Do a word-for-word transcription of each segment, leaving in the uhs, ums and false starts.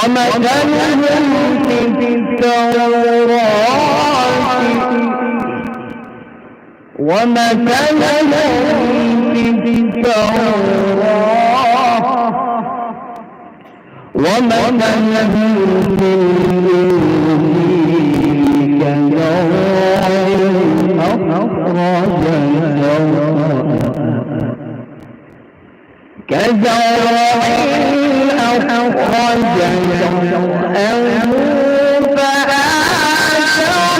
ومثلهم في التوراة، ومثلهم في التوراة، ومثلهم في الإنجيل كزرع أخرج شطأه، كزرع أخرج شطأه فآزره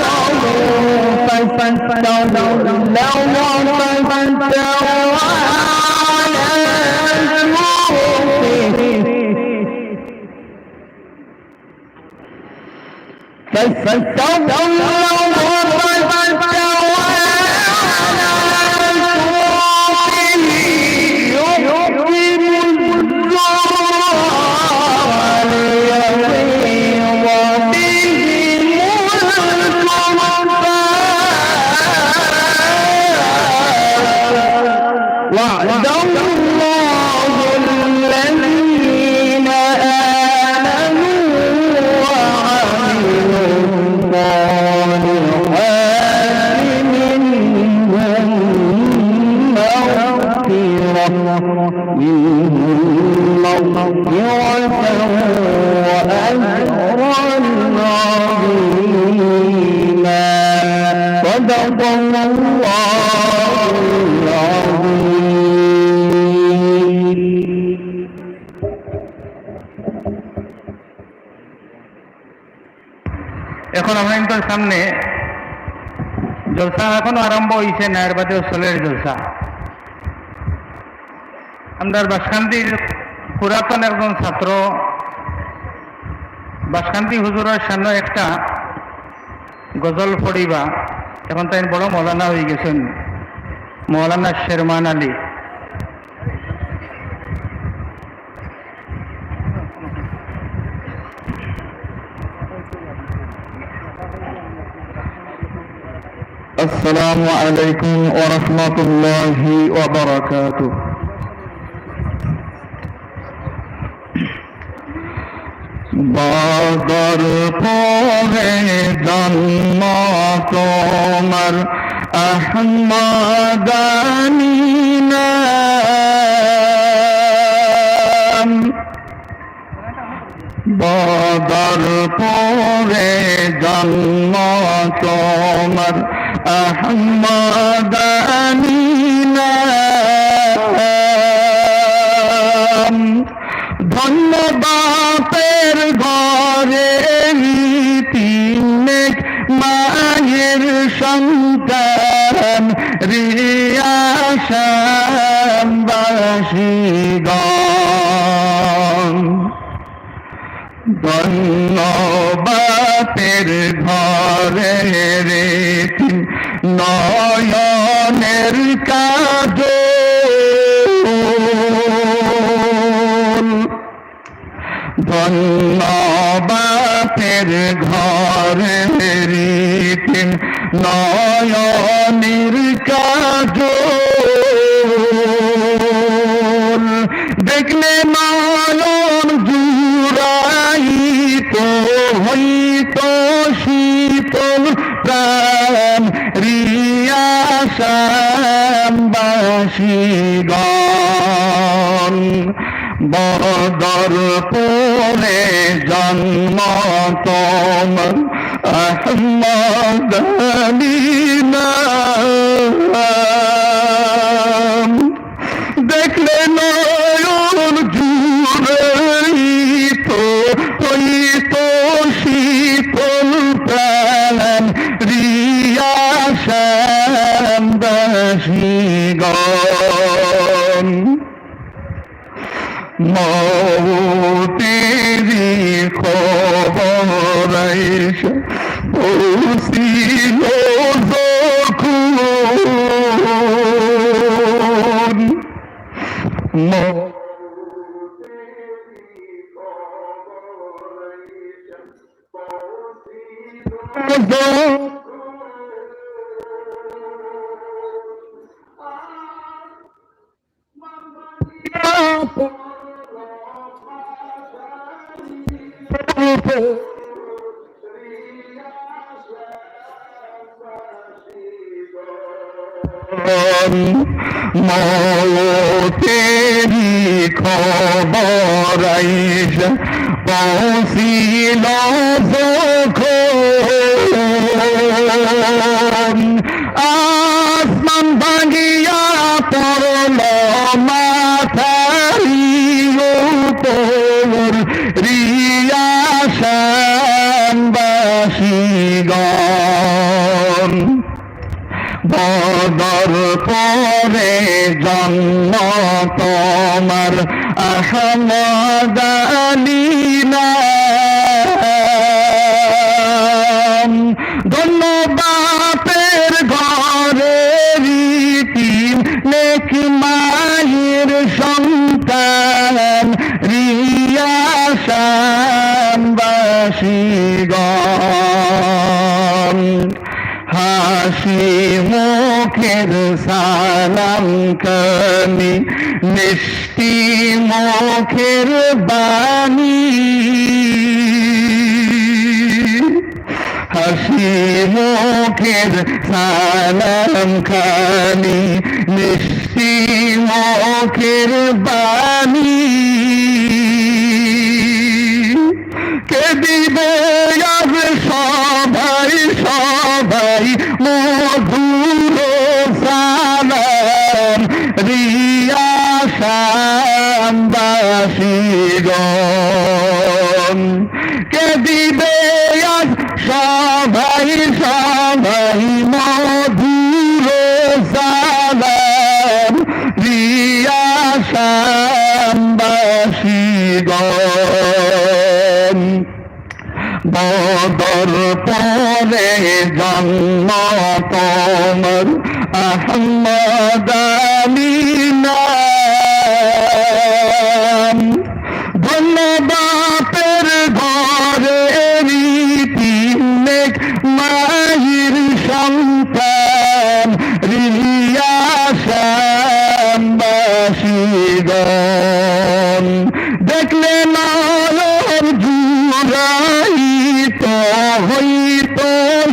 فاستغلظ فاستوى على سوقه، فاستغلظ فاستوى على سوقه يعجب الزراع ليغيظ بهم الكفار. وعد الله الذين آمنوا وعملوا الصالحات منهم مغفرة، منهم مغفرة وأجرا عظيما. صدق الله العظيم. এখন আমরার সামনে জলসা এখনো আরম্ভ অইছে না, এর বাদে চলের জলসা। আমরার বাসকান্দির পুরাতন একজন ছাত্র, বাসকান্দি হুজুরর শানো একটা গজল পড়িবা। এখন তাইন বড় মৌলানা অইগেছইন, মৌলানা শেরমান আলী। السلام عليكم ورحمة الله وبركاته. বদর পরে জন্ম তোমার আহমদ আমিনা। বদর পরে জন্ম তোমার আহমদ আমিনা। ধন্য বাপের ঘরে তিন এক মায়ের সন্তান রিয়া শ্যামবাসীগণ। ধন্য বাপের ঘরে তিন নয়নের কাজল। ধন্য বাপের ঘরে তিন নয়নের কাজল। দেখলে নয়ন জুড়াইত হইত শীতল প্রাণ রিয়া শ্যামবাসীগণ। বদর পরে জন্ম তোমার আহমদ আমিনা। দেখলে নয়ন জুড়াইত হইত শীতল প্রাণ রিয়া শ্যামবাসীগণ। মৌতেরি খবর আইসা পৌঁছিল যখন। মৌ- মৌতেরি খবর আইসা পৌঁছিল যখন, আসমান ভাঙিয়া পড়ল মাথারি উপর রিয়াসানবাসীগণ। বদর পরে জন্ম তোমার আহমদ আলী নাম। ধন্য বাপের ঘরের ইতিম, নেক মায়ের সন্তান, রিয়াসানবাসীগণ। হাসি মুখের সালাম খানি, মিষ্টি মুখের বাণী। হাসি মুখের সালাম খানি, মিষ্টি মুখের বাণী। কে দিবে আজ সবাই সবাই মধুর সালাম, রিয়াসানবাসীগণ। কে দিবে আজ সবাই সবাই মধুর সালাম, রিয়াসানবাসীগণ। বদর পরে জন্ম তোমার আহমদ আলী নাম। ধন্য বাপের ঘরের ইতিম, নেক মায়ের সন্তান, রিয়াসানবাসীগণ। দেখলে নয়ন জুড়াইত হইত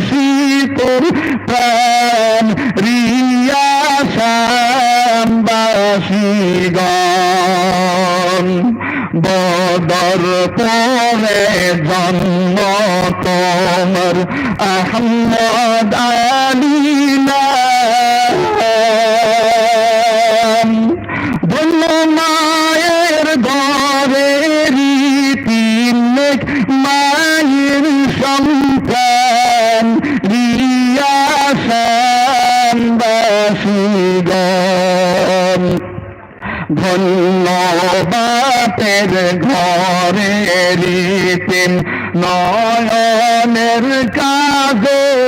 শীতল প্রাণ, রিয়াসানবাসীগণ। বদর পরে জন্ম তোমার আহমদ আলী নাম। ধন্য মায়ের ঘরের ইতিম, নেক মায়ের সন্তান, রিয়াসানবাসীগণ। ধন্য বাপের ঘরের ইতিম, নয়নের কাজল।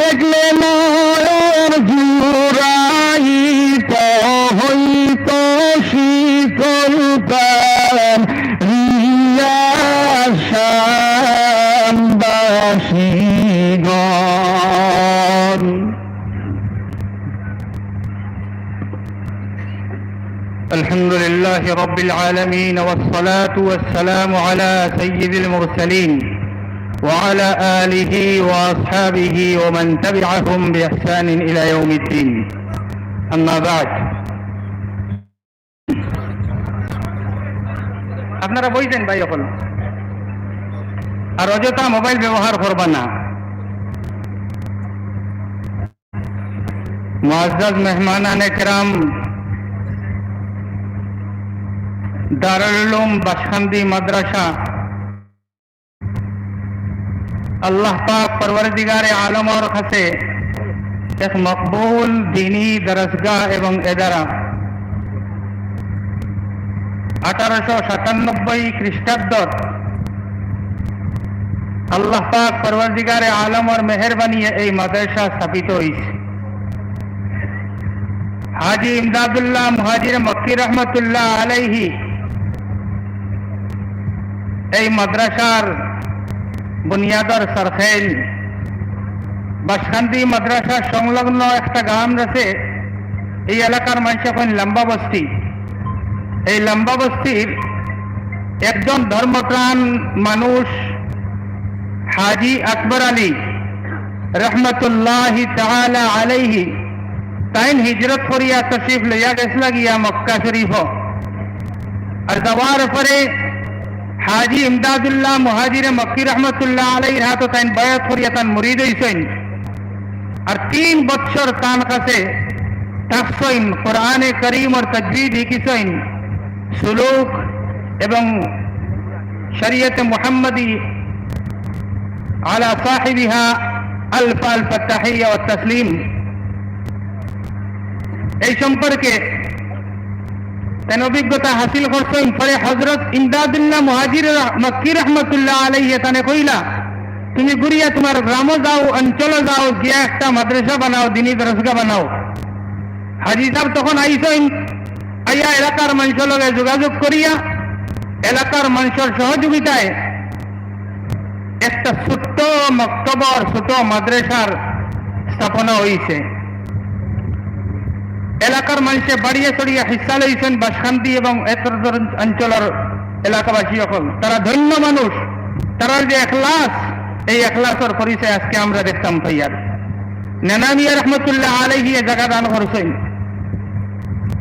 দেখলে নয়ন জুড়াইত হইত শীতল প্রাণ, রিয়াসানবাসীগণ। الحمد لله رب العالمين، والصلاة والسلام على سيد المرسلين، وعلى آله وأصحابه ومن تبعهم بإحسان إلى يوم الدين. أما بعد. আপনারা বই যান ভাই অকল, আর অযথা মোবাইল ব্যবহার করবা না। মুআজ্জাজ মেহমানানে কেরাম, দারুল উলুম বাঁশকান্দি মাদ্রাসা, আল্লাহ পাক পরওয়ারদিগারে আলমর কাছে এক মকবুল দিনী দরসগাহ এবং এদারা। আঠারোশো সাতানব্বই খ্রিস্টাব্দত আল্লাহ পাক পরওয়ারদিগারে আলমর মেহেরবানিয়ে এই মাদ্রাসা স্থাপিত হইছে। হাজী ইমদাদুল্লাহ মুহাজির মক্কি রহমতুল্লাহ আলাইহি এই মাদ্রাসার বুনিয়াদর সরখাইল। বাঁশকান্দি মাদ্রাসা সংলগ্ন একটা গ্রাম আছে, এই এলাকার মানুষে কইন লম্বা বস্তি। এই লম্বা বস্তির একজন ধর্মপ্রাণ মানুষ হাজী আকবর আলী রহমতুল্লাহি তাআলা আলাইহি, তাইন হিজরত করিয়া তশরিফ লইয়া গেছলা গিয়া মক্কা শরীফ। আর যাওয়ার পরে হাজী ইমদাদুল্লাহ মুহাজিরে মক্কি রহমতুল্লাহ আলাইহির হাতো তাইন বয়াত করিয়া তান মুরিদ অইছইন। আর তিন বৎসর তান কাছে থাকছইন, কোরআনে করিমর তাজবিদ হিকিছইন, সুলুক এবং শরিয়তে মুহাম্মদী আলা সাহিবিহা আলফ আলফ তাহিয়া ওয়া তাসলিম। এই সম্পর্কে তান অভিজ্ঞতা হাসিল করছইন। পরে হযরত ইমদাদুল্লাহ মুহাজির রহ-, মক্কি রহমতুল্লাহ আলাইহি তানে কইলা, "তুমি ঘুরিয়া তুমার গ্রামো যাও, অঞ্চলো যাও, গিয়া একটা মাদ্রাসা বানাও, দিনী দরসগা বানাও।" হাজী সাব তখন আইছইন, আইয়া এলাকার মানষর লগে যোগাযোগ করিয়া এলাকার মানষর সহযোগিতায় একটা ছোট্ট মক্তবর, ছোট মাদ্রাসার স্থাপনা অইছে। এলাকার মানষে বাড়িয়া চড়িয়া হিস্সা লইছইন, বাঁশকান্দি এবং এতর অঞ্চলর এলাকাবাসী অকল। তারা ধন্য মানুষ, তারার যে এখলাস, এই এখলাসর পরিচয় আজকে আমরা দেখতাম পাইয়ার। নেনা মিয়া রহমতুল্লাহ আলাইহি এ জাগা দান করছইন।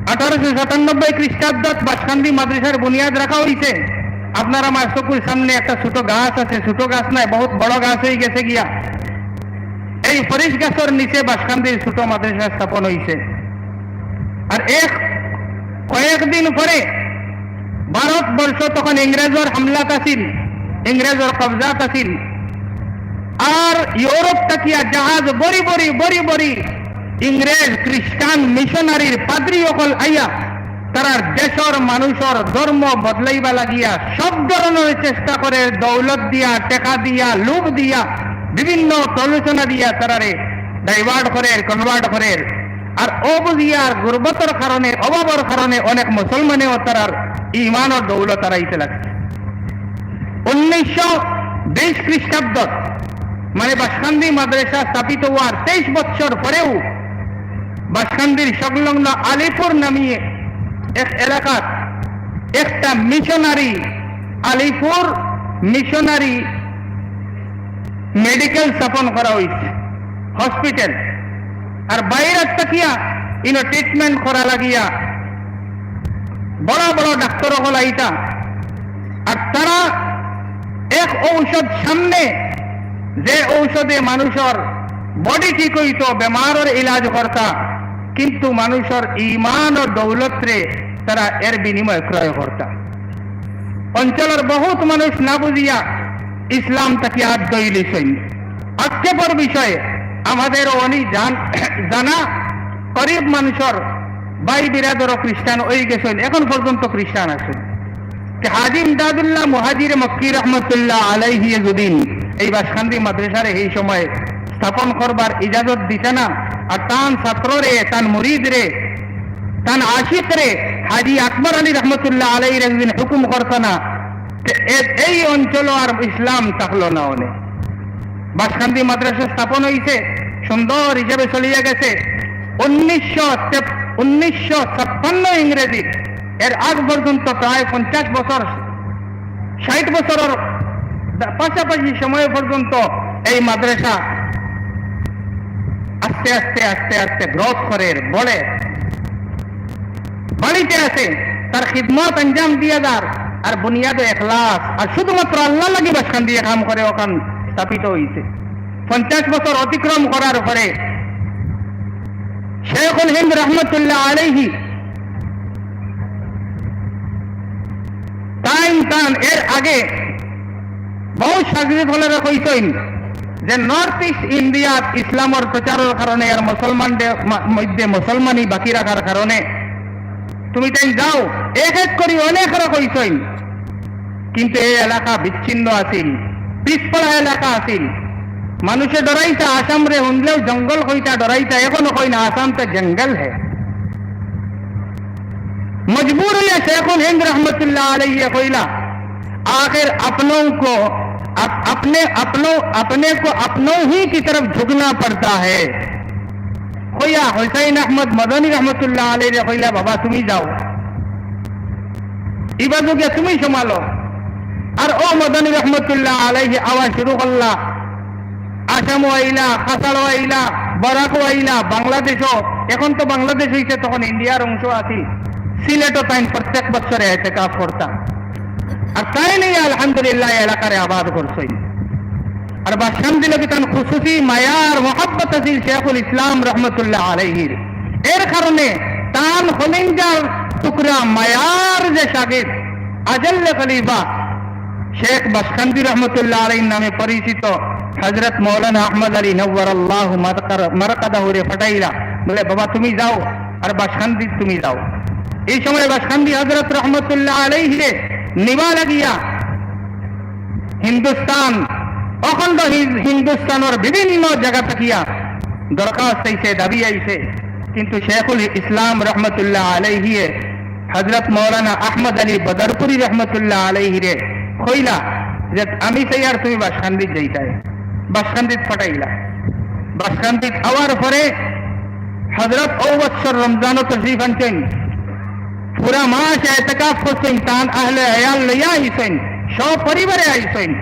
আঠারোশো সাতানব্বই খ্রিস্টাব্দত বাঁশকান্দি মাদ্রাসার বুনিয়াদ রাখা অইছে। আপনার আমার চকুর সামনে একটা ছোট গাছ আছে, ছোট গাছ নায়, বহুত বড় গাছ অইগেছে গিয়া। এই ফরিস গাছর নিচে বাঁশকান্দির ছোট মাদ্রাসা স্থাপন অইছে। আর এক কয়েকদিন পরে ভারতবর্ষ তখন ইংরেজর হামলাত আছিল, ইংরেজর কবজাত আছিল। আর ইউরোপ থাকিয়া জাহাজ বড়ি বড়ি বড়ি বড়ি ইংরেজ খ্রিস্টান মিশনারির পাদ্রী অকল আইয়া তারার দেশর মানুষর ধর্ম বদলাইবা লাগিয়া সব ধরনের চেষ্টা করের, দৌলত দিয়া, টেকা দিয়া, লোভ দিয়া, বিভিন্ন প্ররোচনা দিয়া তারারে divert করের, convert করের। আর অবুঝিয়া আর গুরবতর কারণে, অভাবর কারণে অনেক মুসলমানেও তারার ইমানর দৌলত হারাইতে লাগছে। উনিশশো বিশ খ্রিস্টাব্দত, মানে বাঁশকান্দি মাদ্রাসা স্থাপিত হওয়ার তেইশ বছর পরেও বাঁশকান্দির সংলগ্ন আলিপুর নামে এক এলাকাত একটা মিশনারি, আলিপুর মিশনারি মেডিকেল স্থাপন করা অইছে, হসপিটাল। আর বাইরে থাকিয়া ইনো ট্রিটমেন্ট করা লাগিয়া বড় বড় ডাক্তার অকল আইতা। আর তারা এক ঔষধ সামনে, যে ঔষধে মানুষর বডি ঠিক অইতো, বেমারর ইলাজ করতা, কিন্তু মানুষর ইমান ও দৌলতরে তারা এর বিনিময়ে ক্রয় করতা। অঞ্চলর বহুত মানুষ না বুঝিয়া ইসলাম থাকি আত ধইলিছইন। আক্ষেপর বিষয়ে আমাদের অনি জান-, জানা করিব মানুষর ভাই বিরাদর খ্রিস্টান অইগেছইন, এখন পর্যন্ত খ্রিস্টান আছইন। তে হাজী ইমদাদুল্লাহ মুহাজিরে মক্কি রহমতুল্লাহ আলাইহি যুদি এই বাঁশকান্দি মাদ্রাসারে এই সময় স্থাপন করবার ইজাজত দিতা না, আর তান ছাত্ররে, তান মুরিদরে, তান আশিকরে, হাজী আকবর আলী রহমতুল্লাহ আলাইহিরে যুদি হুকুম করতা না, তে এ-, এই অঞ্চলো আর ইসলাম থাকলো না অনে। বাঁশকান্দি মাদ্রাসা স্থাপন অইছে, সুন্দর হিসাবে চলিয়া গেছে। উনিশশো তেপ-, উনিশশো ছাপ্পান্ন ইংরেজি, এর আগ পর্যন্ত প্রায় পঞ্চাশ বছর, ষাট বছরর দা-, পাশাপাশি সময় পর্যন্ত এই মাদ্রাসা আস্তে আস্তে, আস্তে আস্তে গ্রোথ করের, বড়ের, বাড়িতে আছে, তার খিদমত আঞ্জাম দিয়া যার, আর বুনিয়াদে এখলাস, আর শুধুমাত্র আল্লাহ লাগি বাঁশকান্দি কাম করে অখান স্থাপিত অইছে। পঞ্চাশ বছর অতিক্রম করার পরে শেখুল হিন্দ রহমতুল্লাহ আলাইহি তাইন তান এর আগে বহু শাগরিদ অকলরে কইছইন যে নর্থ ইস্ট ইন্ডিয়াত ইসলামর প্রচারর কারণে আর মুসলমানদের মা-, মধ্যে মুসলমানি বাকি রাখার কারণে তুমি তাইন যাও, এক এক করি অনেকরে কইছইন, কিন্তু এই এলাকা বিচ্ছিন্ন আছিল, পিছপড়া এলাকা আছিল। মানুষে ডরাইতা, আসামরে হুনলেও জঙ্গল কইতা, ডরাইতা, এখনো কইন আসাম তো জঙ্গল হে। मजबूर हुआ शेखुल हिंद रहमतुल्लाह अलैहि कइला, आखिर अपनों को, अप-, अपने, अपनों, अपने को अपनों ही की तरफ झुकना पड़ता है। কইয়া হুসাইন আহমদ মদনী রহমতুল্লাহ আলাইহিরে কইলা, "বাবা, তুমি যাও, ইবাজুকে তুমি সামালো।" আর অউ মদনী রহমতুল্লাহ আলাইহি আওয়া শুরু করলা, আসামও আইলা, কাছাড়ও আইলা, বরাকও আইলা, বাংলাদেশও, এখন তো বাংলাদেশ অইছে, তখন ইন্ডিয়ার অংশ আছিল, সিলেটও তাইন প্রত্যেক বছরে এতেকাফ করতা। আর তাইন এই আলহামদুলিল্লাহ এলাকারে আবাদ করছইন। আর বাসকান্দি লগে তান খুসুসি মায়ার মহব্বত আছিল শেখুল ইসলাম রহমতুল্লাহ আলাইহির। এর কারণে তান কলিজার টুকরা মায়ার যে শাগির্দ আজল্লে খলিফা শেখ বাসকান্দি রহমতুল্লাহ আলাইহির নামে পরিচিত হযরত মাওলানা আহমদ আলী নওয়ারাল্লাহু মারকার-, মারকাদাহুরে পাঠাইলা, বলে, "বাবা, তুমি যাও, আর বাসকান্দিত তুমি যাও।" এই সময় বাসকান্দি হযরত রহমতুল্লাহ আলাইহিরে নিবা লাগিয়া হিন্দুস্তান, অখণ্ড হি-, হিন্দুস্তানর বিভিন্ন জাগা থাকিয়া দরখাস্ত আইছে, দাবি আইছে, কিন্তু শেখুল ইসলাম রহমতুল্লাহ আলাইহিয়ে হযরত মাওলানা আহমদ আলী বদরপুরি রহমতুল্লাহ আলাইহিরে কইলা যে, "আমি চাইয়ার তুমি বাসকান্দিত যাইতায়।" বাসকান্দিত পাঠাইলা। বাসকান্দিত আওয়ার পরে হযরত অউ বৎসর রমজানও তশরিফ আনছইন, পুরা মাস এতেকাফ করছইন, তান আহলে আয়াল লইয়া আইছইন, সপরিবারে আইছইন,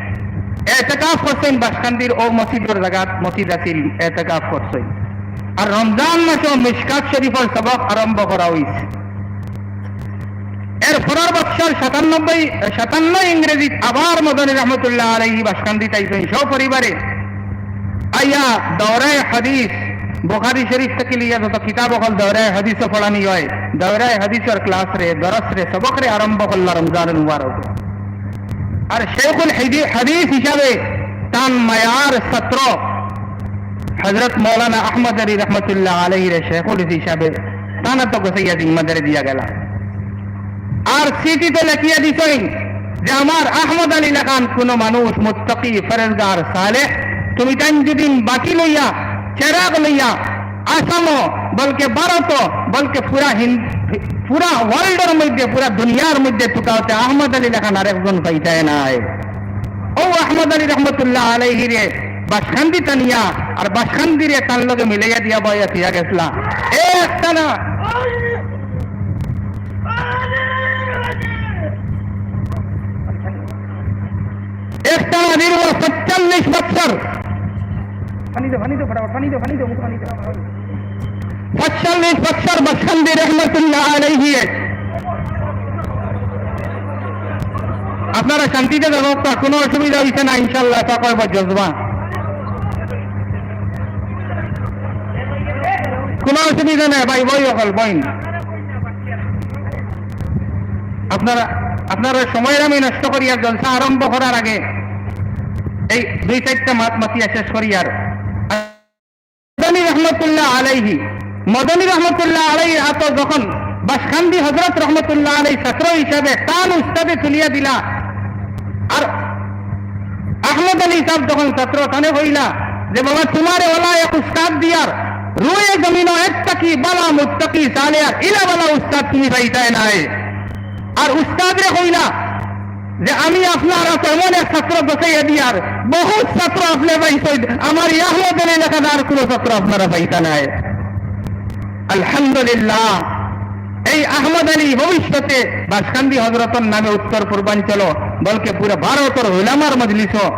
এতেকাফ করছইন। বাসকান্দির অউ মসজিদর জাগাত মসজিদ আছিল, এতেকাফ করছইন। আর রমজান মাসও মিশকাত শরীফর সবক আরম্ভ করা অইছে। এর পরের বৎসর সাতানব্বই, সাতান্ন ইংরেজিত আবার মদনী রহমতুল্লাহ আলাইহি বাসকান্দিত আইছইন সপরিবারে। আইয়া দাওরায়ে হাদিস, বুখারী শরীফ থাকি লইয়া যত কিতাব অকল দাওরায়ে হাদিসও পড়ানি অয়, দাওরায়ে হাদিসর ক্লাস রে, দরস রে, সবক রে আরম্ভ করলা রমজানুল মুবারক। আর শেখুল হাদি-, হাদিস হিসাবে তান মায়ার ছাত্র হযরত মাওলানা আহমদ আলী রহমতুল্লাহ আলাইহিরে শেখুল হিসাবে তান আতো গছাইয়া জিম্মাদারি দিয়া গেলা। আর চিঠিত লেখিয়া দিছইন যে, "আমার আহমদ আলী লাখান কুনু মানুষ মুত্তাকি, পরেজগার, সালেহ, তুমি তাইন যুদি বাতি লইয়া, চেরাগ লইয়া, আসামও, বলকে ভারতও, বলকে পুরা হিন-, পুরা world-র মধ্যে, পুরা দুনিয়ার মধ্যে তুকাওতে আহমদ আলী লাখান আরেকজন পাইতায় নায়।" অউ আহমদ আলী রহমতুল্লাহ আলাইহিরে বাসকান্দিত আনিয়া আর বাসকান্দিরে তান লগে মিলাইয়া দিয়া বয়া থইয়া গেছলা। একটানা, একটানা দীর্ঘ পঁয়তাল্লিশ বৎসর। পানি দে, পানি দে, ফটাফট, পানি দে, পানি দে, মুখে পানি দে। পঁয়তাল্লিশ বৎসর বাসকান্দি রহমতুল্লাহ আলাইহি। আপনারা শান্তিতে থাকউক্কা, কুনু অসুবিধা অইছে না ইনশাআল্লাহ, তা কইবা জজবা। কুনু অসুবিধা নাই ভাই, বই অকল, বইন। আপনারা, আপনারা সময় আমি নষ্ট করিয়ার জলসা আরম্ভ করার আগে এই দুই চাইরটা মাত মাতিয়া শেষ করিয়ার। মদনী রহমতুল্লাহ আলাইহি, মদনী রহমতুল্লাহ আলাইহির আতো যখন বাসকান্দি হযরত রহমতুল্লাহ আলাইহি ছাত্র হিসাবে তান উস্তাদে তুলিয়া দিলা, আর আহমদ আলী সাহেব যখন ছাত্র, তানে কইলা যে, "বাবা, তুমারে অলা এক উস্তাদ দিয়ার, রুয়ে জমিনো এর থাকি বালা মুত্তাকি সালেহ আর ইলা বালা উস্তাদ তুমি পাইতায় নায়।" আর উস্তাদরে কইলা যে, "আমি আপনার আতো এমন এক ছাত্র গছাইয়া দিয়ার, বহুত ছাত্র আপনে পাইছইন, আমার ই আহমদ আলী লাখান আর কুনু ছাত্র আপনারা পাইতা নায়।" আলহামদুলিল্লাহ, এই আহমদ আলী ভবিষ্যতে বাসকান্দি হযরতর নামে উত্তর পূর্বাঞ্চল, বলকে পুরা ভারতর উলামার মজলিসও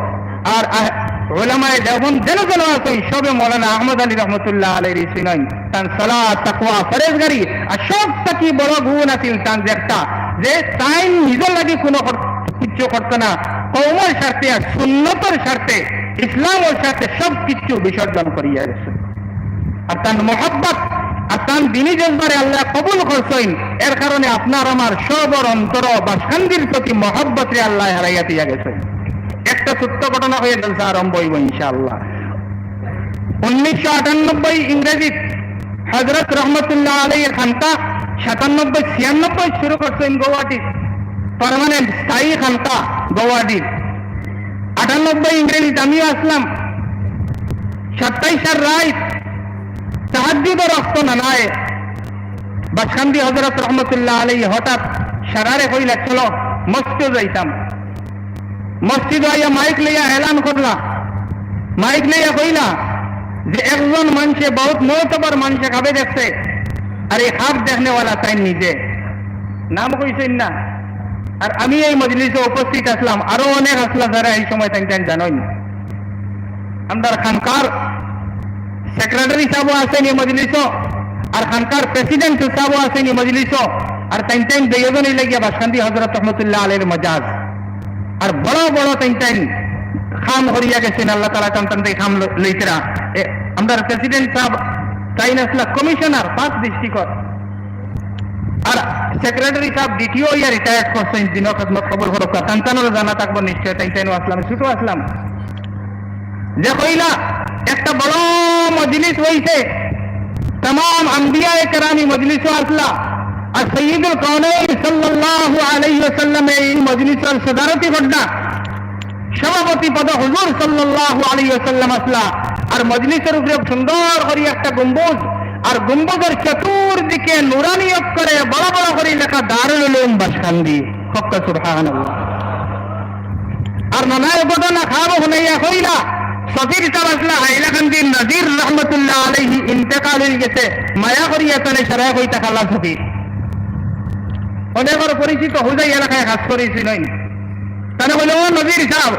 আর আহ-, উলামায়ে দেওবন্দ যেন যেন আছইন, সবে মৌলানা আহমদ আলী রহমতুল্লাহ আলাইহিরে চিনইন। তান সালাহ, তাকওয়া, পরেজগারি, আর সব থাকি বড় গুণ আছিল তান যে একটা, যে তাইন নিজর লাগি কুনু কর-, কিচ্ছু করতা না, কওমর স্বার্থে আর সুন্নতর স্বার্থে, ইসলামর স্বার্থে সব কিচ্ছু বিসর্জন করিয়া গেছইন। আর তান মহব্বত আর তান দিনি জজবারে আল্লায় কবুল করছইন, এর কারণে আপনার আমার সবর অন্তর বাসকান্দির প্রতি মহব্বতরে আল্লায় হারাইয়া দিয়া গেছইন। একটা ছোট্ট ঘটনা কইয়া জলসা আরম্ভ অইবো ইনশাআল্লাহ। উনিশশো আটানব্বই ইংরেজিত হযরত রহমতুল্লাহ আলাইহির খানকা সাতানব্বই ছিয়ানব্বই শুরু করছইন গৌহাটিত, permanent স্থায়ী খানকা গৌহাটিত। আটানব্বই ইংরেজিত আমিও আছলাম, সাতাইশর রাইত তাহাজ্জুদর ওয়াক্ত নানায় বাসকান্দি হযরত রহমতুল্লাহ আলাইহি হঠাৎ সারারে কইলা, "চলো, মসজিদো যাইতাম।" মসজিদো আইয়া মাইক লইয়া এলান করলা, মাইক লইয়া কইলা যে, "একজন মানষে, বহুত মতবর মানষে খাবে দেখছে, আর এই খাব দেখনেওয়ালা তাইন নিজে।" নাম কইছইন না, আর আমি এই মজলিসো উপস্থিত আছলাম, আরো অনেক আছলা যারা এই সময় তাইন তাইন জানইন। আমরার খানকার সেক্রেটারি সাবও আছইন ই মজলিসো, আর খানকার প্রেসিডেন্ট সাবও আছইন ই মজলিসো, আর তাইন তাইন দুইওজন অইলা গিয়া বাসকান্দি হজরত রহমতুল্লাহ আলাইহির মজাজ। আর বড় বড় তাইন তাইন কাম করিয়া গেছইন, আল্লাহ তাআলা তান তান থাকি কাম ল-, লইতরা। এ, আমরার প্রেসিডেন্ট সাব তাইন আছলা কমিশনার পাঁচ ডিস্ট্রিক্টর, আর সেক্রেটারি সাব ডিটিও অইয়া রিটায়ার্ড করছইন, দিনর খেদমত কবুল করউক্কা। তান তানরও জানা থাকবো নিশ্চয়, তাইন তাইনও আছলা, আমি ছোট আছলাম। যে কইলা একটা বড় মজলিস অইছে, তামাম আম্বিয়ায়ে কেরাম ই মজলিসো আছলা, আর সাইয়্যিদুল কাউনাইন সাল্লাল্লাহু আলাইহি ওয়াসাল্লামে ই মজলিসর সদারতি কররা, সভাপতি পদো হুজুর সাল্লাল্লাহু আলাইহি ওয়াসাল্লাম আছলা, আর মজলিসর উপরে সুন্দর করি একটা গম্বুজ, আর গম্বুজর চতুর্দিকে নুরানি অক্ষরে বড় বড় করি লেখা দারুল উলুম বাসকান্দি। কউক্কা সুবহানাল্লাহ। আর নানায় ঘটনা খাবো হুনাইয়া কইলা, সফির সাব আছলা হাইলাকান্দির নাজির রহমতুল্লাহ আলাইহি ইন্তেকাল অই গেছে, মায়া করিয়া তানে সারায় কইতা খালা সফির। অনেকর পরিচিত, হোজাই এলাকায় কাজ করি, চিনইন। তানে কইলা, "ও নজির সাব,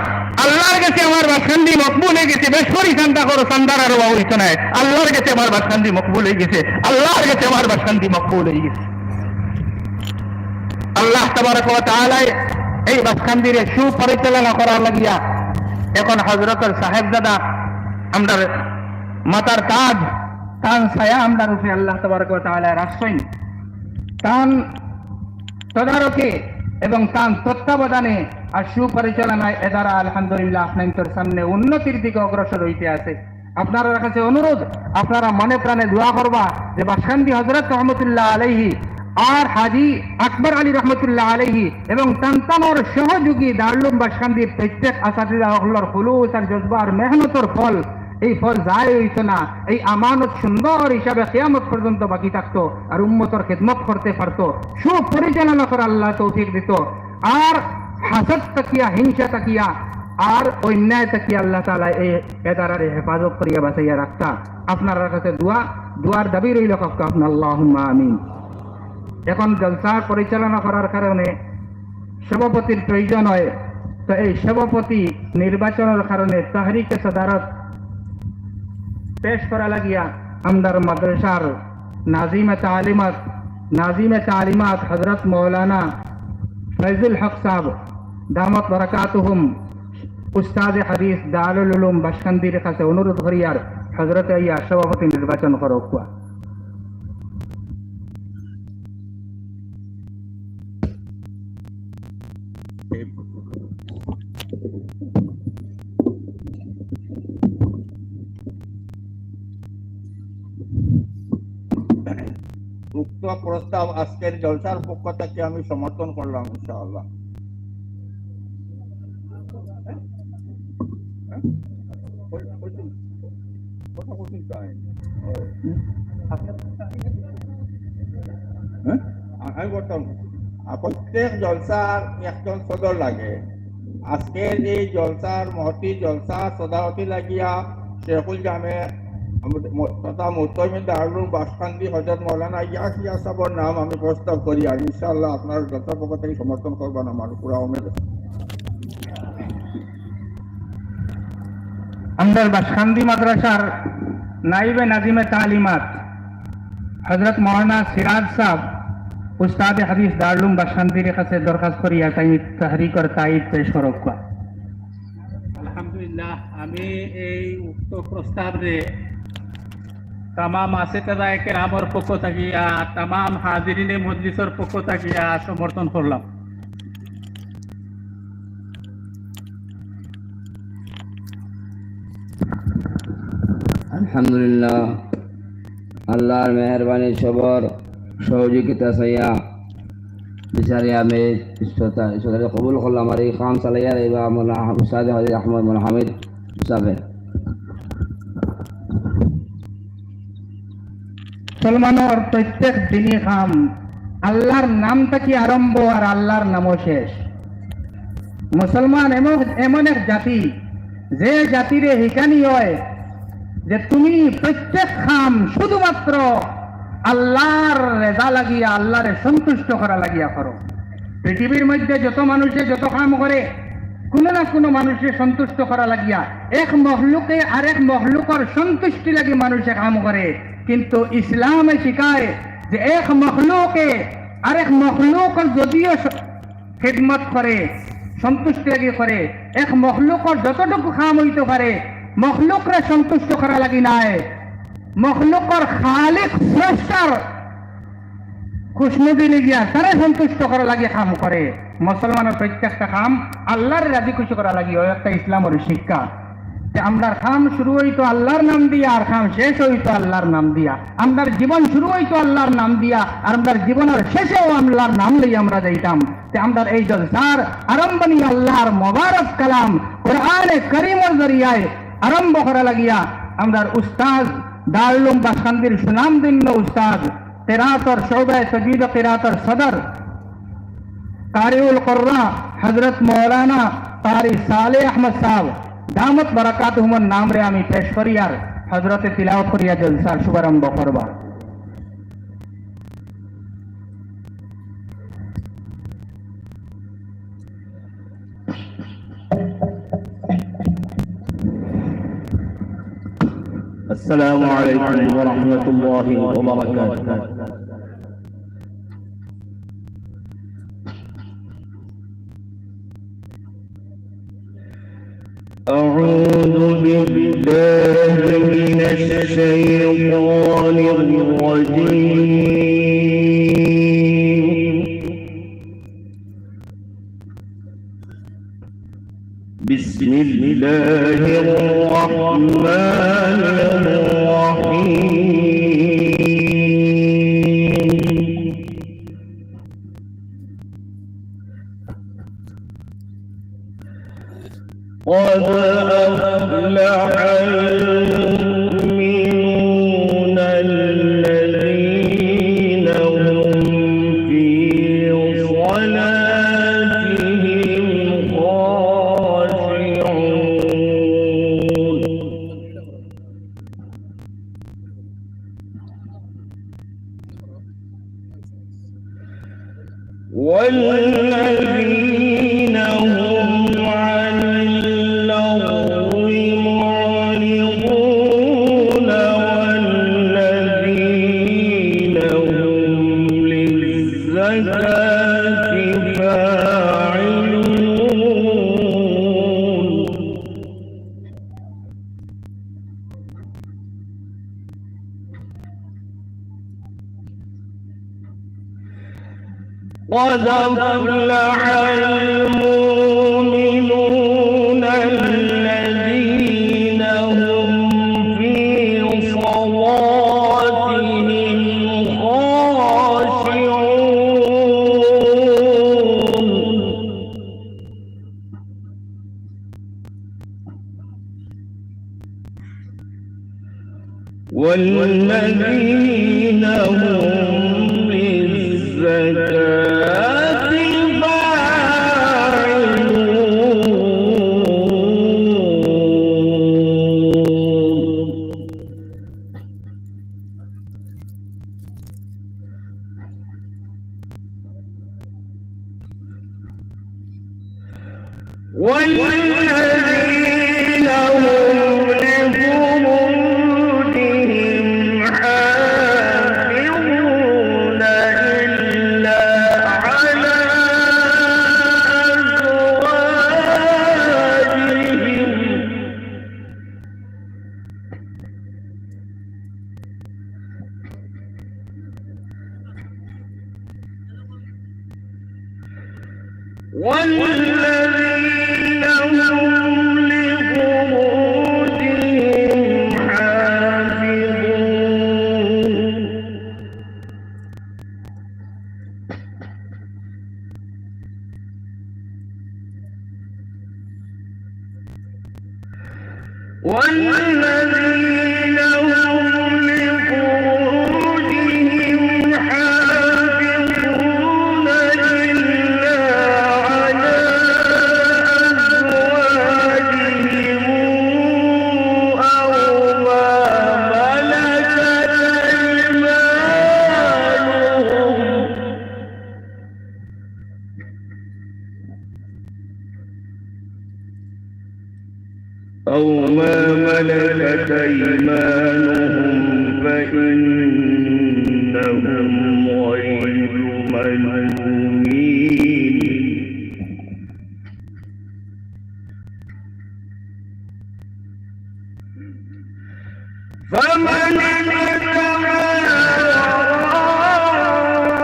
আল্লাহর গেছে আমার বাসকান্দি মকবুল অই গেছে, বেশ করি চান্দা করো, চান্দার আর অভাব অইতো নায়। আল্লাহর গেছে আমার বাসকান্দি মকবুল অই গেছে, আল্লাহর গেছে আমার বাসকান্দি মকবুল অই গেছে।" আল্লাহ তাবারাক ওয়া তাআলায় এই বাসকান্দিরে সুপরিচালনা করার লাগিয়া এখন হজরতর সাহেবজাদা, আমরার মাথার তাজ, তান ছায়া আমরার উপরে আল্লাহ তাবারাক ওয়া তাআলায় রাখছইন। তান তদারকে এবং তান তত্ত্বাবধানে আর সুপরিচালনায় এ দ্বারা আলহামদুলিল্লাহ আপনাইন্তর সামনে উন্নতির দিকে অগ্রসর অইতে আছে। আপনারার কাছে অনুরোধ, আপনারা মনে প্রাণে দোয়া করবা যে বাসকান্দি হজরত রহমতুল্লাহ আলাইহি আর হাজী আকবর আলী রহমতুল্লাহ আলাইহি এবং তান তানর সহযোগী দারুল উলুম বাসকান্দির প্রত্যেক আসাতিজা অকলর খুলুস আর জজবা আর মেহনতর ফল, এই ফল জায় অইতো না, এই আমানত সুন্দর হিসাবে কিয়ামত পর্যন্ত বাকি থাকতো আর উম্মতর খেদমত করতে পারতো, সুপরিচালনা করার আল্লাহ তৌফিক দিতো। আর হাসদ থাকিয়া, হিংসা থাকিয়া, আর অন্যায় থাকিয়া আল্লাহ তাআলা এই এদারারে হেফাজত করিয়া বাঁচাইয়া রাখতা। আপনারার কাছে দোয়া, দোয়ার দাবি রইল, কউক্কা আপনা আল্লাহুম্মা আমিন। এখন জলসা পরিচালনা করার কারণে সভাপতির প্রয়োজন হয়, তো এই সভাপতি নির্বাচনের কারণে তাহরিকে সদারত পেশ করা লাগিয়া আমরার মাদ্রাসার নাজিমে তালিমাত, নাজিমে তালিমাত হযরত মাওলানা ফয়জুল হক সাহেব দামাত বারাকাতুহুম, উস্তাদে হাদিস দারুল উলুম বাসকান্দির কাছে অনুরোধ করিয়ার হযরতে আইয়া সভাপতি নির্বাচন করউক্কা। উক্ত প্রস্তাব আজকের জলসার পক্ষ থেকে আমি সমর্থন করলাম, ইনশাআল্লাহ। কথা বলছেন তাই। হ্যাঁ? আ-, আমি বলতাম, আ, প্রত্যেক জলসার একজন সদর লাগে। আজকের এই জলসার মহতি জলসা সদারতি লাগিয়া শেখুল জামে ম-, তথা মুহতমিন দারুল উলুম বাসকান্দি হযরত মাওলানা ইয়াহিয়া সাহেবের নাম আমি প্রস্তাব করি, আর ইনশাআল্লাহ আপনার জলসার পক্ষ থেকে সমর্থন করবেন আমার পুরা উমেদ। আমরার বাসকান্দি মাদ্রাসার নাইবে নাজিমে তালিমাত হযরত মাওলানা সিরাজ সাহেব, উস্তাদে হাদিস দারুল উলুম বাসকান্দির কাছে দরখাস্ত করিয়া তাইন তাহরিকর তাইদ পেশ করউক্কা। আলহামদুলিল্লাহ, আমি এই উক্ত প্রস্তাবরে তামাম আসাতিজায়ে কেরামর পক্ষ থাকিয়া, তামাম হাজিরিনে মজলিসর পক্ষ থাকিয়া সমর্থন করলাম। আলহামদুলিল্লাহ, আল্লাহর মেহেরবানি সবর সহযোগিতা চাইয়া বিচারে আমি ইস্ততা-, ইস্ততারে কবুল করলাম। আর এই কাম চালাইয়া রইবা আমার উস্তাদ হাজি আহমদ মোহাম্মদ হামিদ সাহেব। মুসলমানর প্রত্যেক দিনই কাম আল্লাহর নাম থাকি আরম্ভ আর আল্লাহর নামও শেষ। মুসলমান এমন, এমন এক জাতি, যে জাতিরে হিকানি হয় যে তুমি প্রত্যেক কাম শুধুমাত্র আল্লাহর রেজা লাগিয়া, আল্লাহরে সন্তুষ্ট করা লাগিয়া করো। পৃথিবীর মধ্যে যত মানুষে যত কাম করে, কুনু না কুনু মানুষরে সন্তুষ্ট করা লাগিয়া, এক মখলুকে আরেক মখলুকর সন্তুষ্টি লাগি মানুষে কাম করে। কিন্তু ইসলামে শিখায় যে এক মখলুকে আরেক মখলুকর যদিও স-, খেদমত করে, সন্তুষ্টি লাগি করে, এক মখলুকর যতটুকু কাম অইতো পারে, মখলুকরে সন্তুষ্ট করা লাগি নায়, মখলুকর খালিক স্রষ্টার খুশনুদি লাগিয়া, তারে সন্তুষ্ট করা লাগি কাম করে। মুসলমানর প্রত্যেকটা কাম আল্লারে রাজি খুশি করা লাগি, অউ একটা ইসলামর শিক্ষা। তে আমরার কাম শুরু অইতো আল্লার নাম দিয়া, আর কাম শেষ অইতো আল্লার নাম দিয়া। আমরার জীবন শুরু অইতো আল্লার নাম দিয়া, আর আমরার জীবনর শেষেও আল্লার নাম লইয়া আমরা যাইতাম। তে আমরার এই জলসার আরম্ভণী আল্লার মোবারক কালাম কোরআনে করিমর জরিয়ায় আরম্ভ করা লাগিয়া আমরার উস্তাদ, দারুল উলুম বাসকান্দির সুনামধন্য উস্তাদ, কিরাতর শোবায় তজবিদ ও কিরাতর সদর, কারিউল কুররা হযরত মাওলানা কারি সালেহ আহমদ সাহেব দামাত বারাকাতুহুমর নামরে আমি পেশ করিয়ার হযরতে তিলাওয়াত করিয়া জলসার শুভারম্ভ করবা। السلام عليكم ورحمة الله وبركاته. أعوذ بالله من الشيطان الرجيم. بسم الله الرحمن الرحيم. قد أفلح المؤمنون الذين هم في صلاتهم خاشعون. والذين هم عن اللغو معرضون والذين هم للزكاة فاعلون. قد أفلح المؤمنون الذين هم في صلاتهم خاشعون. والذين هم للزكاة فاعلون. والذين هم لفروجهم حافظون إلا على أزواجهم والذين هم لفروجهم حافظون. والذين هم لفروجهم حافظون إلا على أزواجهم أو ما ملكت أيمانهم ما ملكت أيمانهم فإنهم غير ملومين. فمن ابتغى وراء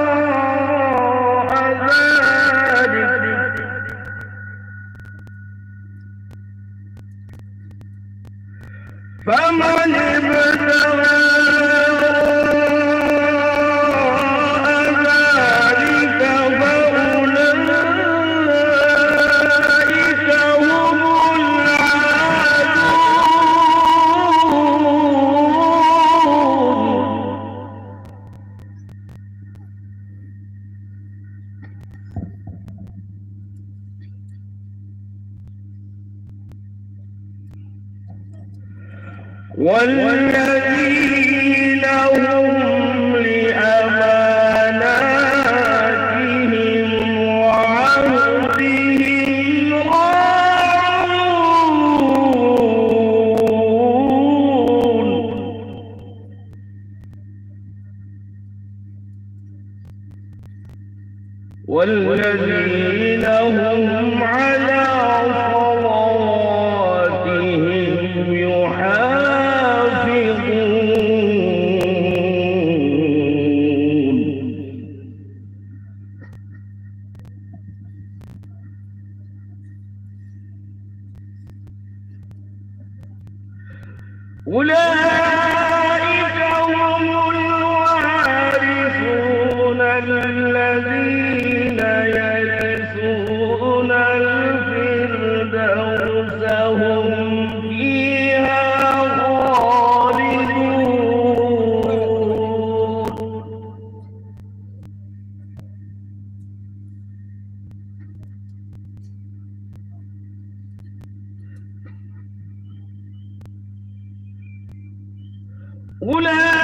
ذلك، فمن ابتغى وراء ذلك فأولئك هم العادون. والذين هم لأماناتهم وعهدهم راعون. والذين هم على صلواتهم يحافظون. أولئك هم الوارثون الذين يرثون الفردوس هم فيها خالدون.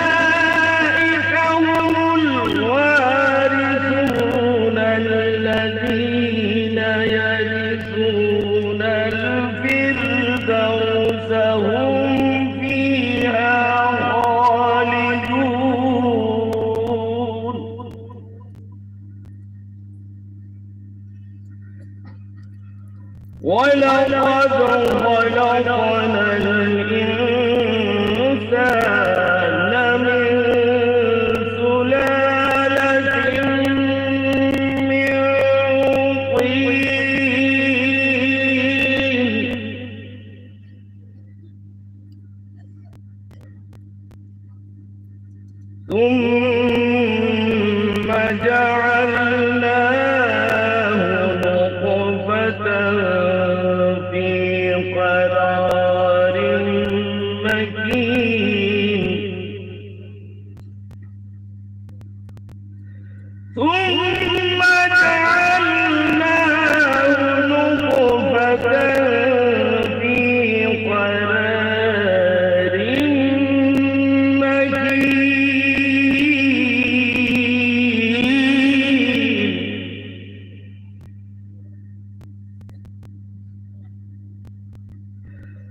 أولئك هم الوارثون الذين يرثون الفردوس هم فيها خالدون. ولقد خلقنا الإنسان من سلالة من طين. ثم جعلناه نطفة في قرار مكين. ثم جعلناه نطفة في قرار مكين.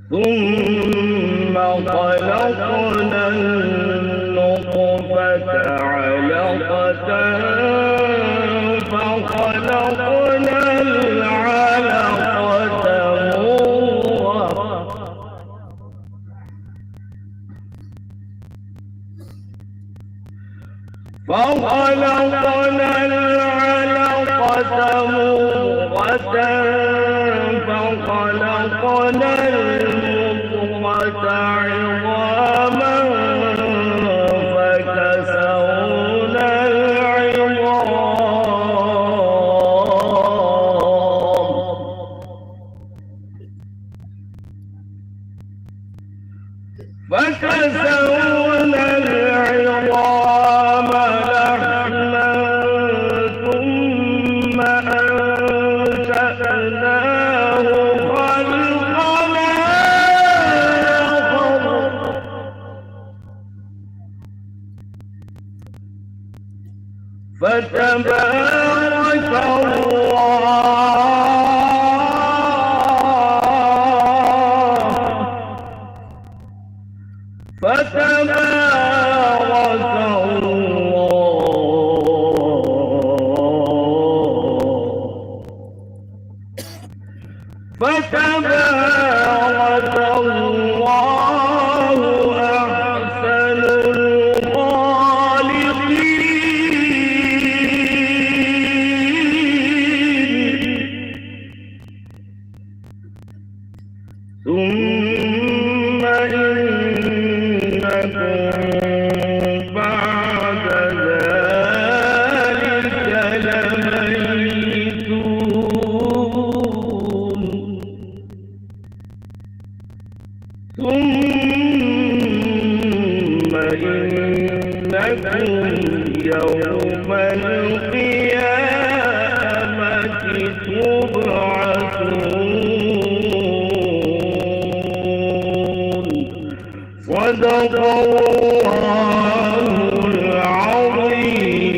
ثم خلقنا النطفة علقة فخلقنا العلقة مضغة فخلقنا العلقة مضغة فخلقنا المضغة عظاما فكسونا العظام فكسونا العظام لحما ثم أنشأناه خلقا آخر فتبارك الله يوم القيامة تبعثون. صدق الله العظيم.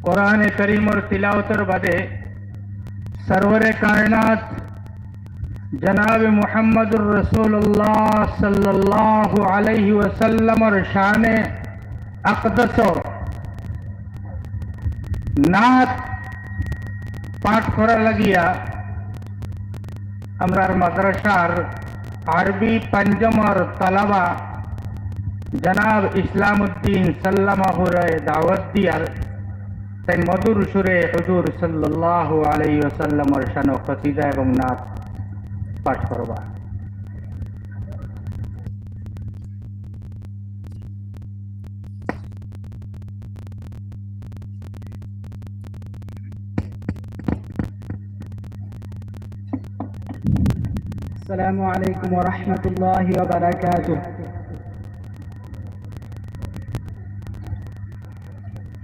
কোরআনে করিমর তিলাওতর বাদে সরওয়ারে কায়নাত জনাব মুহাম্মদুর রাসূলুল্লাহ সাল্লাল্লাহু আলাইহি ওয়াসাল্লামর শানে আকদস নাত পাঠ করা লাগিয়া আমরার মাদ্রাসার আরবি পঞ্চমর তালাবা জনাব ইসলামউদ্দিন সাল্লামাহুরে দাওয়াত দিয়ার তাইন মধুর সুরে হুজুর সাল্লাল্লাহু আলাইহি ওয়াসাল্লামর শানো কসিদা এবং নাত পাঠ করবা। السلام عليكم ورحمة الله وبركاته.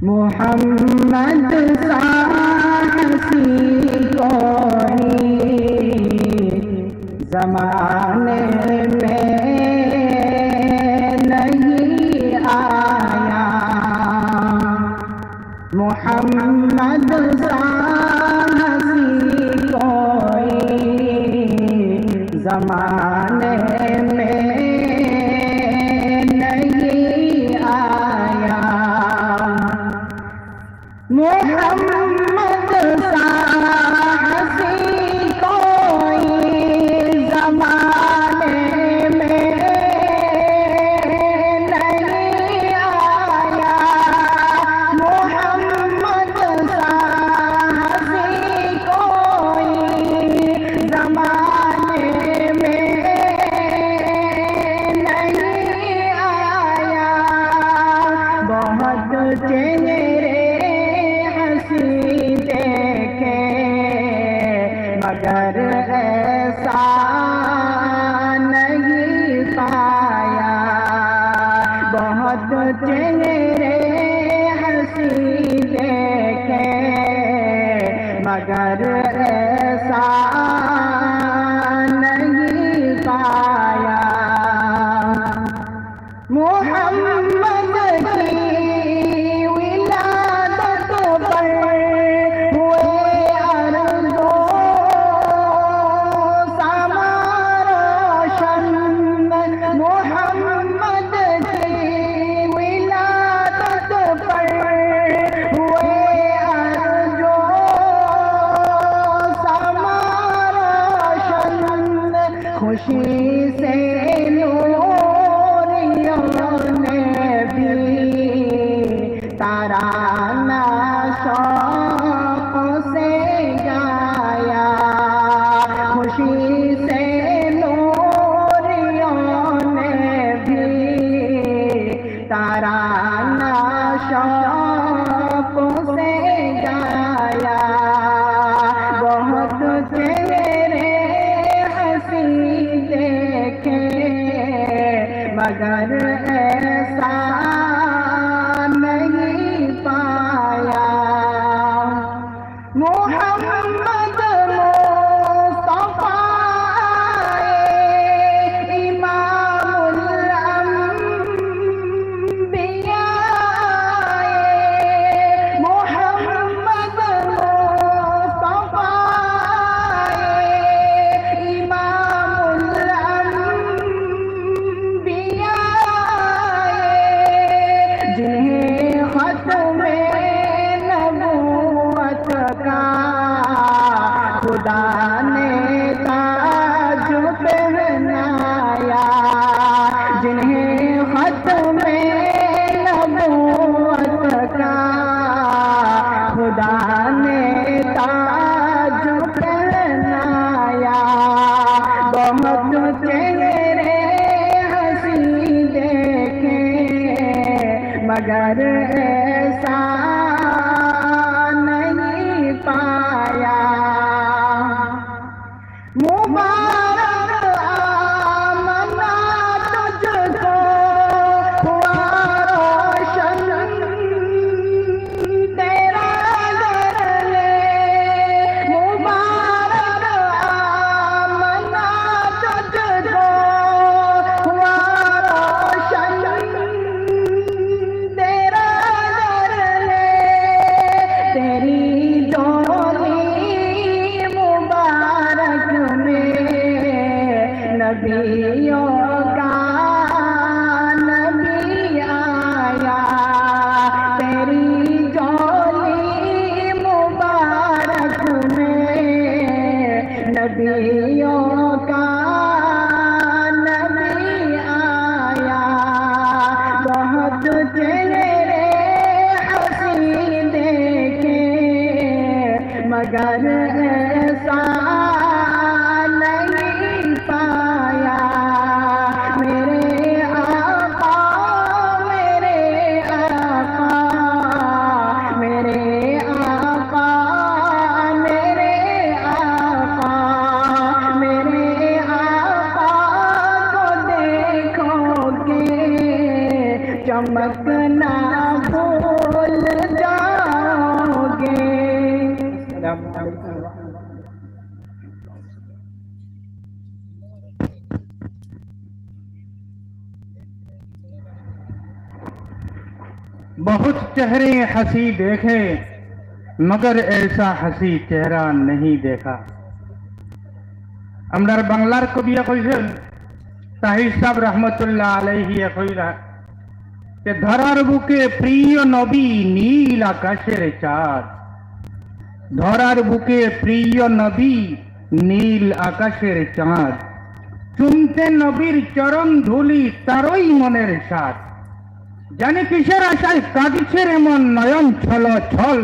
محمد سا حسین کوئی زمانے میں نہیں آیا، محمد سا حسین کوئی زمانے میں نہیں آیا۔ محمد سا حسین کوئی زمانے میں نہیں آیا۔ محمد سا حسین کوئی زمانے میں نہیں آیا۔ بہت چہرے ہنسی دیکھے مگر ایسا نہیں پایا۔ بہت چہرے ہنسی دیکھے مگر ایسا نہیں پایا۔ محمد کی ولادت پر ہوئے ارض و سما روشن۔ محمد کی ولادت پر ہوئے ارض و سما روشن۔ خوشی سے نوریوں نے بھی ترانہ شوق سے گایا۔ خوشی سے نوریوں نے بھی ترانہ شوق سے گایا۔ بہت چہرے ہنسی دیکھے مگر ایسا نہیں پایا۔ محمد مصطفیٰ امام الانبیاء، محمد مصطفیٰ امام الانبیاء، جنہیں ختم نبوت کا خدا نے تاج پہنایا۔ جنہیں ختم نبوت کا خدا نے تاج پہنایا۔ بہت چہرے ہنسی دیکھے مگر ایسا نہیں پایا۔ مبارک नबियों का नबी आया, तेरी झोली मुबारक में। नबियों का नबी आया, बहुत चेहरे हंसी देखे, मगर ऐसा नहीं पाया। मेरे आका, मेरे आका, मेरे आका, मेरे आका, मेरे आका को देखोगे, चमकना भूल जाओगे। बहुत चेहरे हंसी देखे, मगर ऐसा हंसी चेहरा नहीं देखा। আমরার বাংলার কবিয়ে কইছইন, তাহির সাব রহমতুল্লাহ আলাইহিয়ে কইলা যে, ধরার বুকে প্রিয় নবী নীল আকাশের চাঁদ, ধরার বুকে প্রিয় নবী নীল আকাশের চাঁদ, চুমতে নবীর চরণ ধুলি তারই মনের স্বাদ। জানি কিসের আশায় কাঁদছে রে মন নয়ন ছল ছল,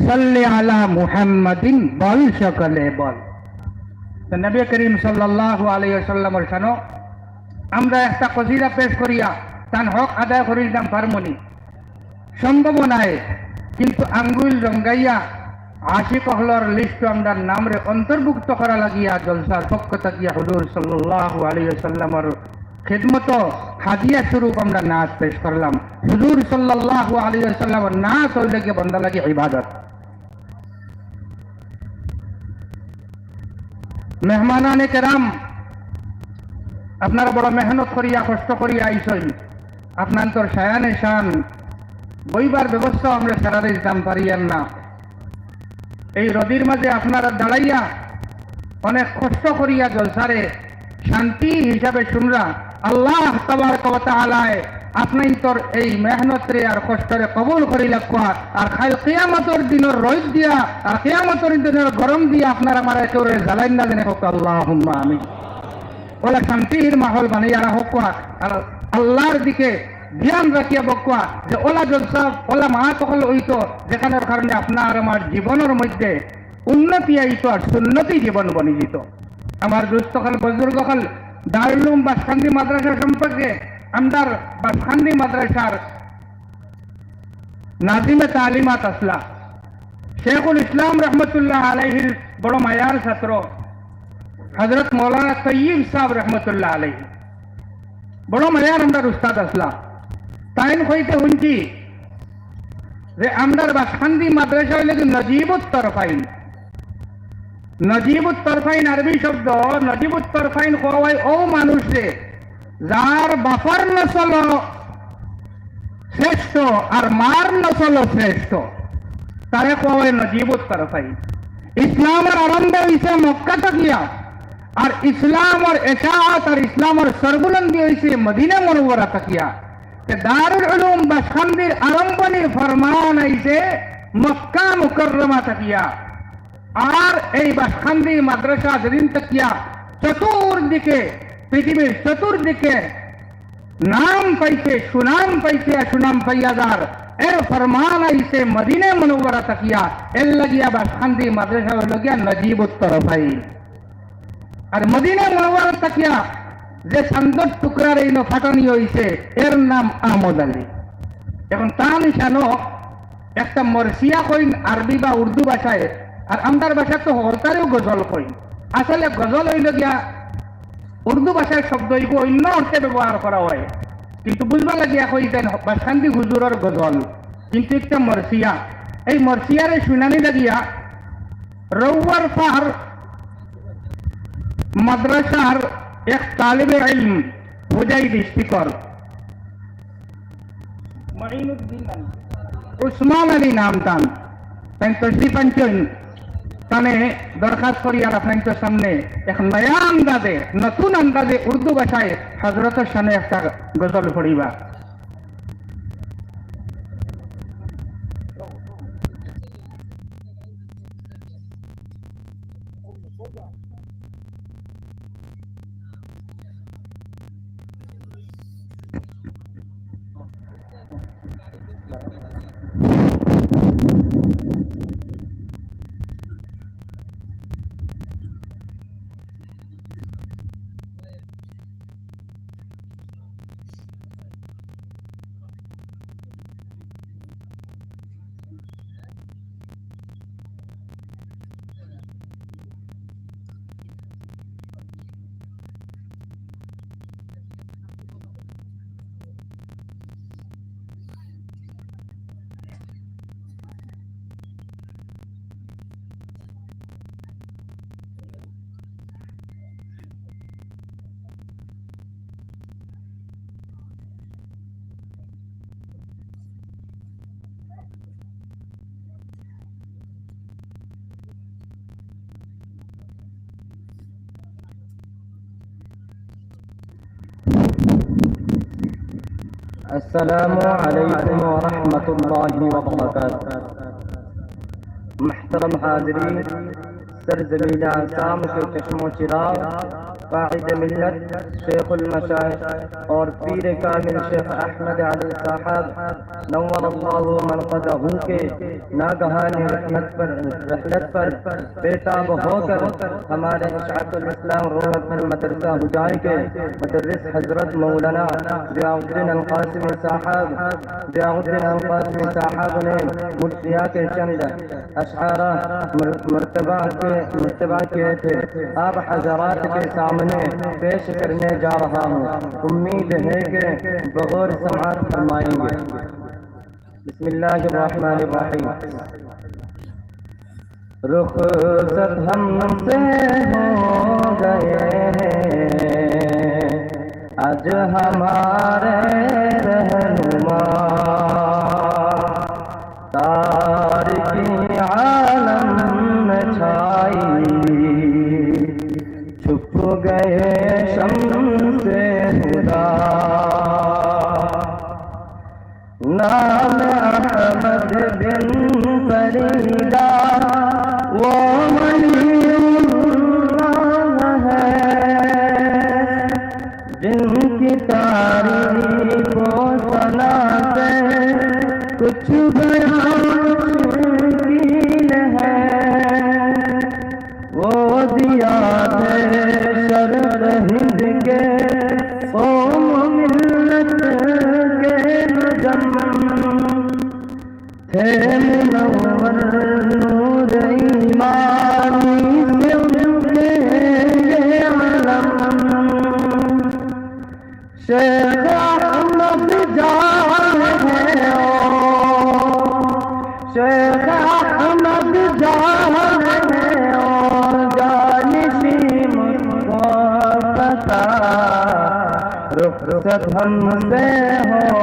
সাল্লে আলা মুহাম্মাদিন বল সকলে বল। তো নবী করিম সাল্লাল্লাহু আলাইহি ওয়াসাল্লামর শানো আমরা একটা কসিদা পেশ করিয়া তান হক আদায় করি দিতাম পারমুনি। সম্ভাবনায়, কিন্তু আঙ্গুল রঙ্গাইয়া আশিক অকলর লিস্টো আমরার নামরে অন্তর্ভুক্ত করা লাগিয়া জলসার পক্ষ থাকিয়া হুজুর সাল্লাল্লাহু আলাইহি ওয়াসাল্লামর খেদমত হাদিয়া স্বরূপ আমরা নাচ পেশ করলাম। হুজুর সাল্লাল্লাহু আলাইহি ওয়াসাল্লামর নাচ অইল গিয়া বন্দা লাগি ইবাদত। মেহমানানে কেরাম, আপনারা বড় মেহনত করিয়া, কষ্ট করিয়া আইছইন। আপনান্তর শায়ানে শান বইবার ব্যবস্থা আমরা সারারে দিতাম পারিয়ার না। এই রদির মাঝে আপনারা দাঁড়াইয়া অনেক কষ্ট করিয়া জলসারে শান্তি হিসাবে শুনরা। আল্লাহ তাবারাকা ওয়া তাআলায় আপনাইন্তর এই মেহনতরে আর কষ্টরে কবুল করি লাখুয়া। আর কাইল কিয়ামতর দিনর রইদ দিয়া আর কিয়ামতর দিনর গরম দিয়া আপনারা আমারে কেউরে জ্বালাইন না জানে, কউক্কা আল্লাহুম্মা আমিন। অলা শান্তির মাহল বানাইয়া রাখুয়া। আর আল্লাহর দিকে ধ্যান রাখিয়া বউক্কা যে অলা জলসা, অলা মাহফিল অইতো, যেখানর কারণে আপনার আমার জীবনর মধ্যে উন্নতি আইতো আর সুন্নতি জীবন বনি যিতো। আমার দোস্ত অকল, বুজুর্গ অকল, দারুল উলুম বাঁশকান্দি মাদ্রাসা সম্পর্কে আমরার বাঁশকান্দি মাদ্রাসার নাজিমে তালিমাত আছলা, শেখুল ইসলাম রহমতুল্লাহ আলাইহির বড় মায়ার ছাত্র হযরত মাওলানা তৈয়ব সাব রহমতুল্লাহ আলাইহি, বড় মায়ার আমরার উস্তাদ আছলা। তাইন কইতে হুনছি যে আমরার বাঁশকান্দি মাদ্রাসা অইল গি নজিবুত তরফাইন। নজিবুত তরফাইন আরবি শব্দ। নজিবুত তরফাইন কওয়া অয় অউ মানুষরে যার বাফর নসল শ্রেষ্ঠ আর মার নসল শ্রেষ্ঠ, তারে কওয়া অয় নজিবুত তরফাইন। ইসলামর আরম্ভ অইছে মক্কা থাকিয়া, আর ইসলামর এশাআত আর ইসলামর সরবুলন্দি অইছে মদিনা মুনাওয়ারা থাকিয়া। তে দারুল উলুম বাঁশকান্দির আরম্ভণির ফরমান আইছে মক্কা মুকাররমা থাকিয়া। আর এই বাঁশকান্দি মাদ্রাসা যেদিন থাকিয়া চতুর্দিকে, পৃথিবীর চতুর্দিকে নাম পাইছে, সুনাম পাইছে, আর সুনাম পাইয়া যার, এর ফরমান আইছে মদিনা মুনাওয়ারা থাকিয়া। এর লাগিয়া বাঁশকান্দি মাদ্রাসা অইল গিয়া নজিবুত তরফাইন। আর মদিনা মুনাওয়ারা থাকিয়া যে চান্দর টুকরারে ইনো ফাটানি অইছে, এর নাম আহমদ আলী। এখন তান শানো একটা মরসিয়া কইন আরবি বা উর্দু ভাষায়, আর আমরার ভাষাত তো হকলতারেউ গজল কইন। আসলে গজল অইল গিয়া উর্দু ভাষার শব্দ, ইগু অইন্য অর্থে ব্যবহার করা অয়, কিন্তু বুঝবার লাগিয়া কই যেন বাঁশকান্দি হুজুরর গজল, কিন্তু একটা মরসিয়া। এই মরসিয়ারে হুনানি লাগিয়া রৌয়ার পার মাদ্রাসার এক তালিবে ইলম হুজাই ডিস্ট্রিক্টর মঈনুদ্দিন আলী, উসমান আলী নাম তান, তাইন তশরিফ আনছইন। মানে দরখাস্ত করি আর আপনাইনতর সামনে এক নয়া আন্দাজে, নতুন আন্দাজে উর্দু ভাষায় হজরতর শানে একটা গজল পড়িবা। السلام عليكم ورحمة الله وبركاته. محترم حاضرین، سرزمین آسام کے چشم و چراغ، قائد ملت، شیخ المشائخ اور پیر کامل شیخ احمد علی صاحب نور اللہ مرقدہ کے ناگہانی رحمت پر، رحلت پر بے تاب ہو کر ہمارے اشاعت الاسلام روڈ پر مدرسہ ہجائیں کے مدرس حضرت مولانا ضیاء الدین القاسمی صاحب، ضیاء الدین القاسمی صاحب نے مرثیہ کے چند اشعار مر-، مرتبہ کے، مرتبہ کیے تھے، آپ حضرات کے سامنے پیش کرنے جا رہا ہوں۔ امید ہے کہ بغور سماعت فرمائیں گے۔ بسم اللہ الرحمن الرحیم۔ رخصت ہم سے ہو گئے ہیں آج ہمارے رہنما، تاریکی عالم میں چھائی، چھپ گئے شمس ہدا۔ نام احمد بن فریدہ وہ ولی اللہ ہے، جن کی تعریف و ثنا سے کچھ بیان مشکل ہے۔ وہ ضیاء تھے شرق ہند کے، قوم و ملت کے نجم، تھے منور نور ایمانی سے ان کے یہ علم۔ شیخ احمد جان ہے او، شیخ احمد جان ہے او، جانشین مصطفیٰ، رخصت ہم سے ہو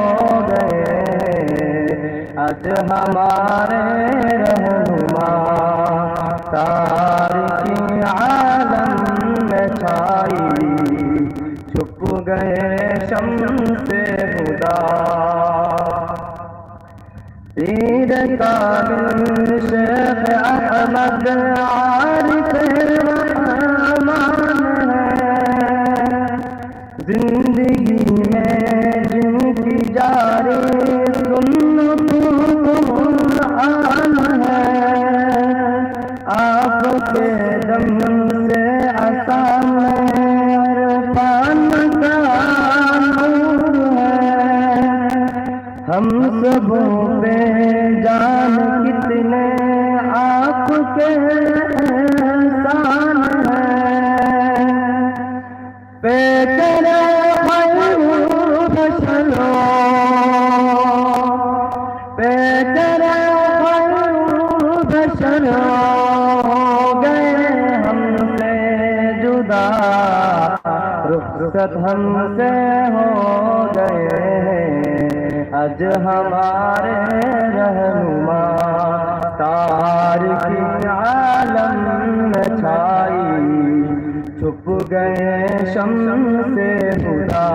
گئے آج ہمارے رہنما، تاریکی عالم میں چھائی، چھپ گئے شمس ہدا۔ پیر کامل شیخ احمد عارف رحمان ہے، زندگی میں جن کی جاری سنت قرآن ہے، آپ کے دم سے عصا میں عرفان کا نور ہے۔ ہم سبوں پہ جان کتنے آپ کے احسان ہیں۔ پیکر خیر بشر، پیکر خیر بشر ہو گئے ہم سے جدا، رخصت ہم سے ہو گئے آج ہمارے رہنما، تاریکی عالم छाई, छुप गए शम्से हुदा।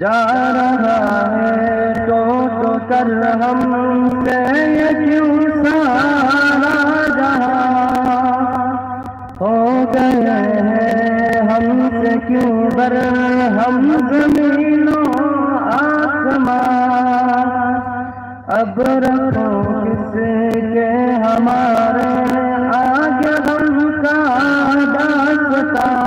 जा रहा है टो टो कर हमसे ये क्यों सारा जहां, हो गए हैं हमसे क्यों बरहम ज़मीनो आसमां। अब रखो किसके हमारे आगे गम का दास्तां।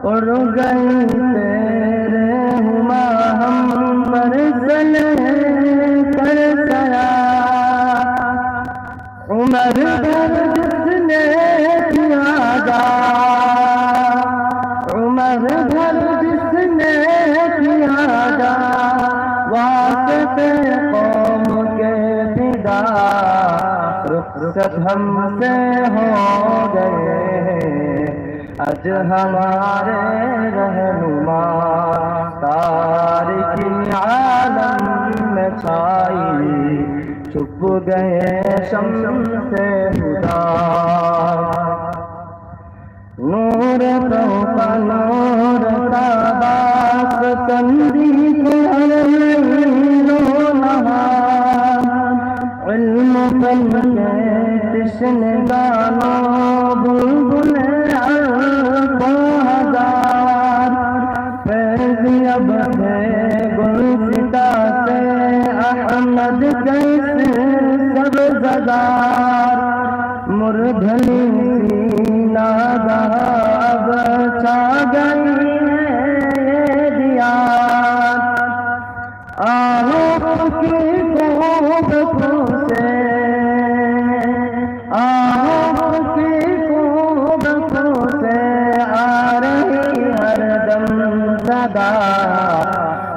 उड़ गई तेरे हुमा हम पर से लेकर सया। उम्र भर जिसने किया अदा, उम्र भर जिसने किया अदा, वास्ते कौम के फिदा, रुखसत हमसे हो गए हैं। अज हमारे रहनुमा तारिकी आलम में छाई, छुप गए शम्से हुदा। नूर तोहफा नूर ताबास कंदी के हर हीरो नहार, इल्म फन के तिश्नगानो बुलबुल अल्फो हजार। फैज अब थे गुलसिता से अहमद कैस सब्ज़गार। मुरझली सीना अब छा गई है ये दियार। आहों की खूब से, आहों की खूब से आ रही हरदम सदा।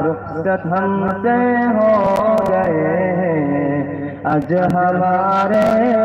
रुखसत हमसे हो गए हैं अज हमारे